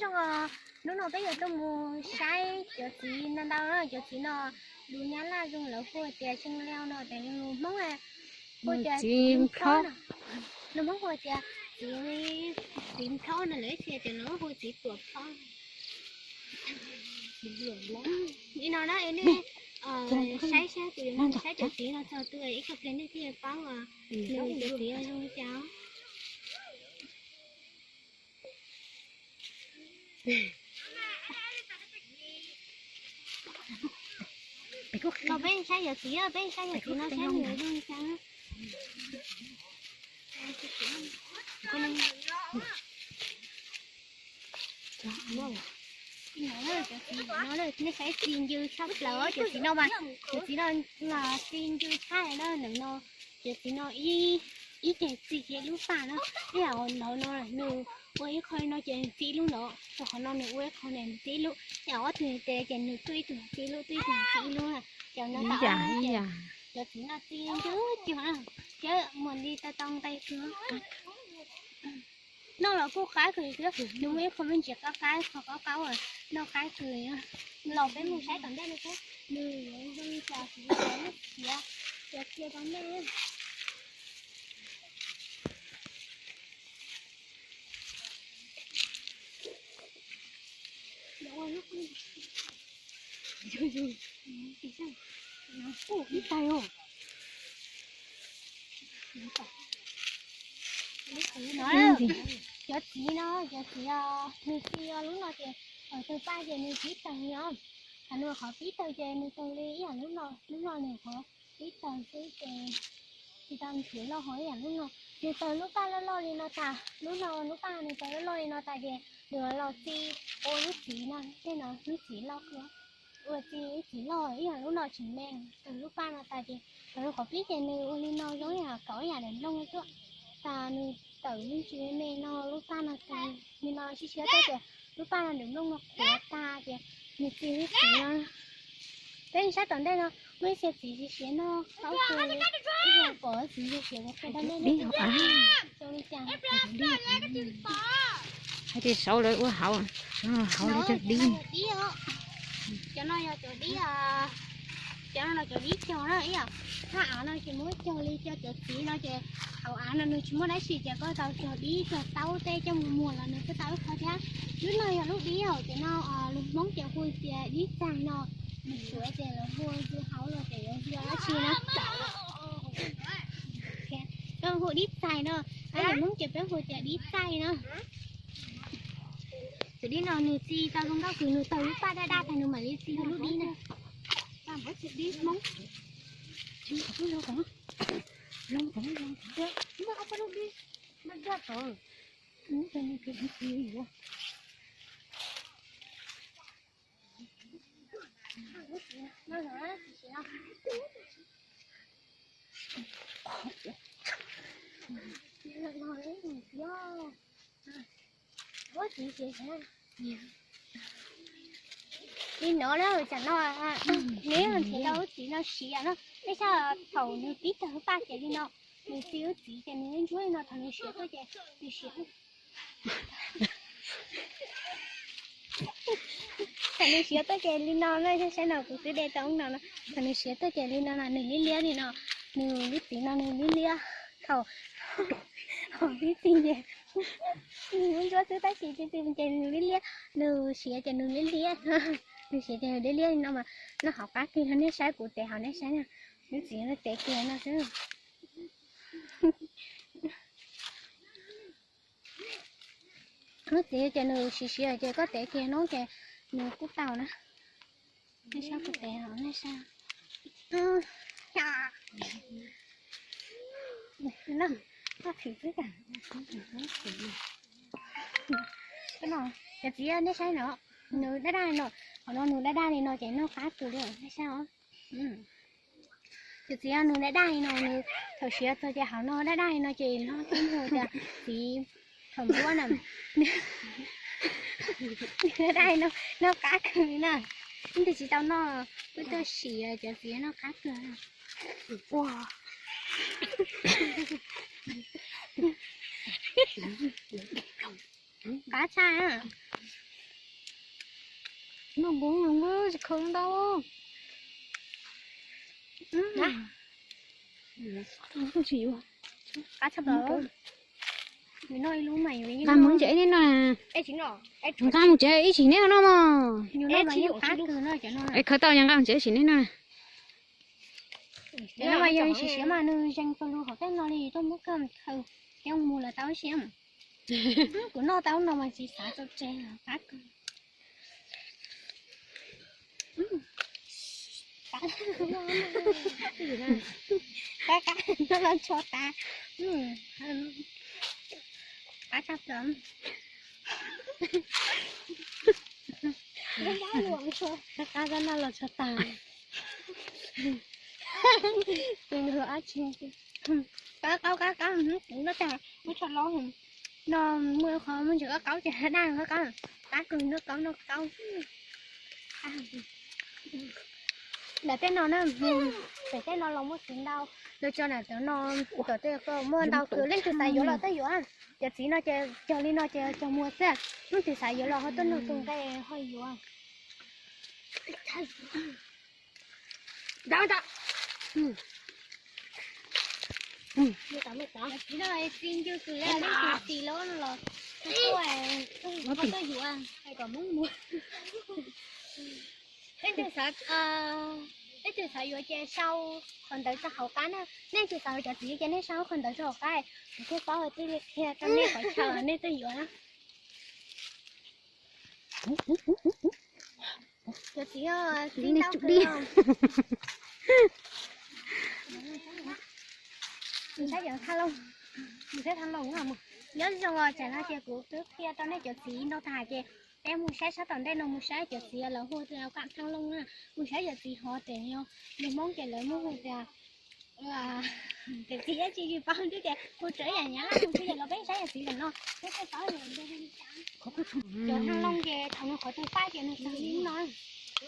Zoo, hnub no peb yuav tuaj mus saib cov txiv ntau ntau na, cov txiv no lus Nyab Laj zoo lawv hu tias sing leo no, tes lus Hmoob hu tias txiv nplob, lus Hmoob hu tias txiv, txiv nplob no, lawv ib txhia ces lawv hu txiv tuam plob. Li no na, nej saib saib tus, saib cov txiv no txog twg ib co pliag nej thiaj paub nws cov txiv zoo li cas. Los peb saib cov txiv, peb saib cov txiv no saib nws zoo li cas. Nej saib txi ncw tshaj plaws, cov txiv no mas, cov txiv no txi ncw tshaj na, ntawm no, cov txiv no ib ceg txi kiag lub paj na, ib yam nov no nws ua ib qho no ces txi lub no, rau qhov no nws ua ib qho ne txi lub, ib yam ob tug tes ces nws tuaj ib tug txi lub, tuaj ib tug txi lub na, ces no tas, cov txiv no txi ncw cuag na, ces mus li tau tau nqe kawg. Noj los kuj qab kawg li thiab, nws muaj ib qho me ntsis qab qab, qhov qab qab uas noj qab kawg li. Los peb mus saib tom ntej no thiab, nws zoo li cas, kuv yuav muab txiav, txiav cia rau nej. Ib tais os. Cov txiv no, cov txiv, nws txi lub no ces, tawg paj ces nws pib tawg li os. Thaum nws qhov pib tawg ces nws tawg li ib yam lub no, lub no nws qhov pib tawg xwb ces tsis tau nrhiav loj hov ib yam lub no. Nws tawg lub paj loj loj li no tas, lub no lub paj nws tawg loj loj li no tas ces nws los txi ua lub txiv no, tej no lub txiv loj kawg. Ua txi lub txiv loj ib yam lub no tsis me, tawg lub paj no tas ces thaum nws qhov pib ces nws ua li no zoo ib yam kaum ib yam daim nplooj li tuaj. Tas nws tawm me ntsis me no lub paj no tas, li no siab siab tuaj ces lub paj no daim nplooj no qhuav tas ces nws txi lub txiv no. Peb saib tom ntej no muaj ib txhia txiv siav siav no, qaub tus li, ib txhia pom txiv siav siav qhia rau nej, zoo li cas. Hais tias saud lawv ua hauv, hauv lawv cog dib. Cov no yog cov dib, cov no cov dib cog na, ib yam thaj av no ces muab cog li cov txiv no ces hauv av no nws tsis muaj dab tsi ces koj tau cog dib cog taub tej coj mus muag los nws kuj tau ib qho thiab. Lub no yog lub dib hauv, cov no lus Hmoob ces hu tias dib txaig no, lus Suav ces lawv hu dua hauv los ces yuav dua dab tsi na. Koj hu dib txaig no, lus Hmoob ces peb hu tias dib txaig no. Tus dib no nws txi tau zoo nkauj kws nws tawg lub paj daj daj tas nws mam li txi lub dib na. Dib Hmoob. Li no na, tsam no neb nrhiav tau lub txiv no siav no, nej saib thaum nws pib tawg lub paj ces li no, nws txi lub txiv ces nws ntsuab li no, thaum nws siav tuaj ces nws siav, thaum nws siav tuaj ces li no na, saib no kuv twb de tau no no, thaum nws siav tuaj ces li no na, nws liab liab li no, nws lub txiv no nws liab liab, thaum, thaum pib txi ces nws ntsuab xwb tab sis txi txi ces nws liab liab, nws siav ces nws liab liab, nws siav ces nws liab liab li no mas noj hauv qab kiag, nej saib kuv tev hauv nej saib na, lub txiv no tev kiag no xwb. Lub txiv ces nws siav siav ces koj tev kiag no ces nws kuj tau na. Nej saib kuv tev hauv nej saib. Cov txiv nej saib no, nws daj daj li no, hauv no nws daj daj li no ces noj qab kawg li, nej saib os. Cov txiv nws daj daj li no, nws thaum siav txog ces hauv no daj daj li no ces lawv thiaj hu tias txiv thaum nruab na. Daj daj li no, noj qab kawg li na. Leej twg tsis tau noj, kuj tuaj sim cov txiv noj qab kawg. Ua, qab tshaj. Noj npua zoo nkauj tsis khaws ntau. Qab tshaj plaws. Nqa mus tsev neb noj. Nqa mus tsev ib tsis neb noj mog. Es khaws tau nqa mus tsev ib tsis neb noj. Cov no mas yog siav siav mas nws zeeg tau lus hauv tej no li, tuaj muab kawg khaws coj mus lawv tau siav. Kuv noj tau no mas tsis xav tso tseg, qab kawg. Qab qab, noj los tsho tas. Qab tshaj plaws. Qab qab, noj los tsho tas. Qab qab qab, noj tas muab tsho los. No muaj qhov muaj ntsis qaub qaub ces daj qaub qaub, qab kawg, noj qaub noj qaub. Ntawm tej no na, pem tej no los muaj txiv ntau, los tso ntawm cov no, tom tej ko muaj ntau kawg, leej twg xav yuav los tuaj yuav. Cov txiv no ces cog li no ces cog muag xwb, leej twg xav yuav los ho tuaj nug tus nqe ho yuav. Txiv no txi ncw kws le, leej twg txiv loj no los ho tuaj yuav, hais kom Hmoob mus. Leej twg xav, leej twg xav yuav ces sau qhov ntawd rau hauv qab na. Nej tsis xav yuav cov txiv ces nej sau qhov ntawd rau hauv qab, kuv thiaj paub tias qhia rau nej qhov chaw nej tuaj yuav. Cov txiv txiv ntau kawg. Mus saib cov thaj looj, mus saib thaj looj. Nyob zoo os, tsam no ces kuv twb qhia rau nej cov txiv ntau tag ces peb mus saib sab tom ntej no, mus saib cov txiv lawv hu tias kam thaj looj na, mus saib cov txiv hov ces yog lus Hmoob ces lawv muab hu tias Ces txiv dab tsi tsis paub twb tias hu raws ib yam nyab laj mus xwb, ces los peb saib yam txiv lawm no, peb thiaj paub. Cov thaj looj ces thaum nws qhov twg paj ces nws tawg li no,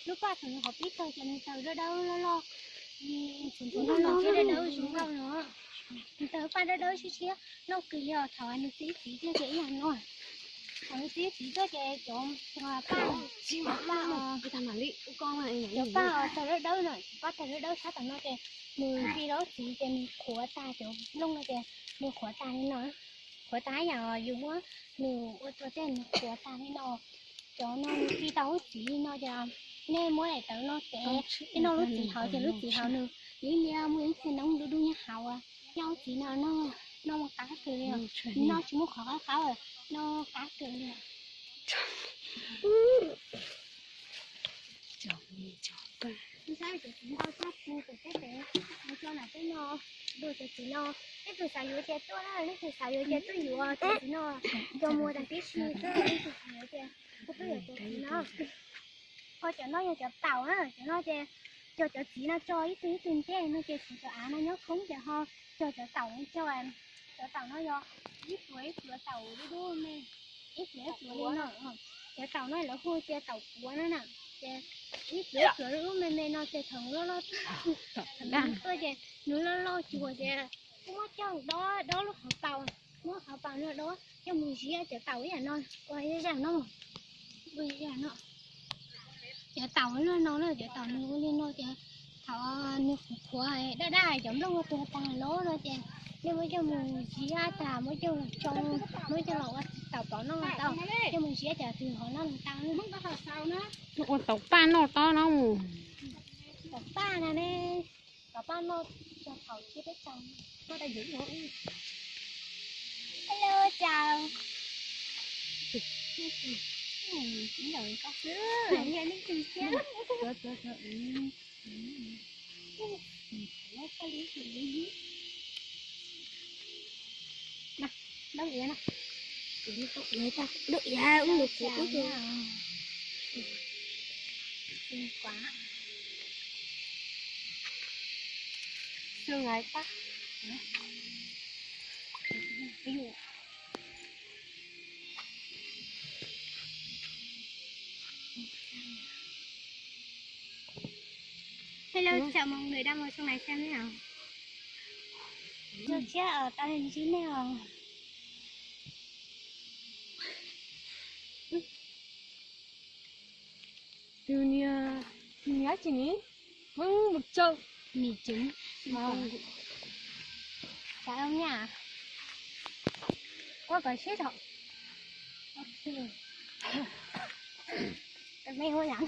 lub paj thaum nws qhov pib tawg ces nws tawg dawb dawb loj loj, txuas ntxuav loj loj thiab dawb dawb zoo nkauj no. Nws tawg paj dawb dawb siab siab, loj kawg li os. Thaum nws txiv txiv tuaj ces ib yam no, thaum nws txiv txiv tuaj ces cov paj, cov paj, cov paj tawg dawb dawb no, cov paj tawg dawb dawb sab tom no ces nws txiv rau txiv ces nws qhuav tag cov looj no ces nws qhuav tag li no, qhuav tag ib yam yus muab nws ua tua tej nws qhuav tag li no. Cov no nws txiv tau lub txiv no ces nej muab daim tawv no tev, nej noj lub txiv hauv ces lub txiv hauv nws ib lia muaj ib txhia noob dub dub nyob hauv, noj lub txiv no noj, noj qab kawg li, noj tsis muaj qhov qab qab, noj qab kawg li. Saib cov txiv ntau tshaj kuv pem teb pem, mus tso nram tej no, dua cov txiv no, leej twg xav yuav ces tuaj na, leej twg xav yuav ces tuaj yuav cov txiv no, cog muag tag tib si xwb, leej twg xav yuav ces tuaj yuav cov txiv no. Ho cov no yog cov taum na, cov no ces cog cov txiv no tso ib tug ib tug nceb no ces tshuav cov av no nyob khoob ces ho cog cov taum no tso. Cov taum no yog ib pluav ib pluav taum dub dub me, ib pluav ib pluav li no. Cov taum no lawv hu tias taum puav no na. Ces ib pluav ib pluav dub dub me me no ces thaum loj loj tuaj ces nws loj loj cuag ces kuj muab coj dob dob lub qhov paus, muab qhov paus no dob coj mus ziab cov taum ib yam no, ua ib yam no, ua ib yam no. Cov taum luaj no na, cov taum nws ua li no ces thaum nws qhuav qhuav daj daj cov nplooj tuag tag lawm no ces nej muab coj mus ziab tas, muab coj mus tsoo, muab coj los ua taum pov noj tau, coj mus ziab cov twg hov noj los tau. Ua taum paj noj tob no. Taum paj na ne, taum paj noj txog thaum cia peb tsaug. Hello, chào. Đốt ìa, đốt ìa, uống được rượu ít đi. Xương quá. Xương ấy tắt. Ví dụ. Hello, chào mọi người đang ngồi trong này xem thế nào. Tôi chết ở tao lên chín này rồi. Tab sis ni, Hmoob mus tsau, mì chính. Mì chính. Chả đâu nha. Qua có chết hả? Cái mẹ hoa nhắn.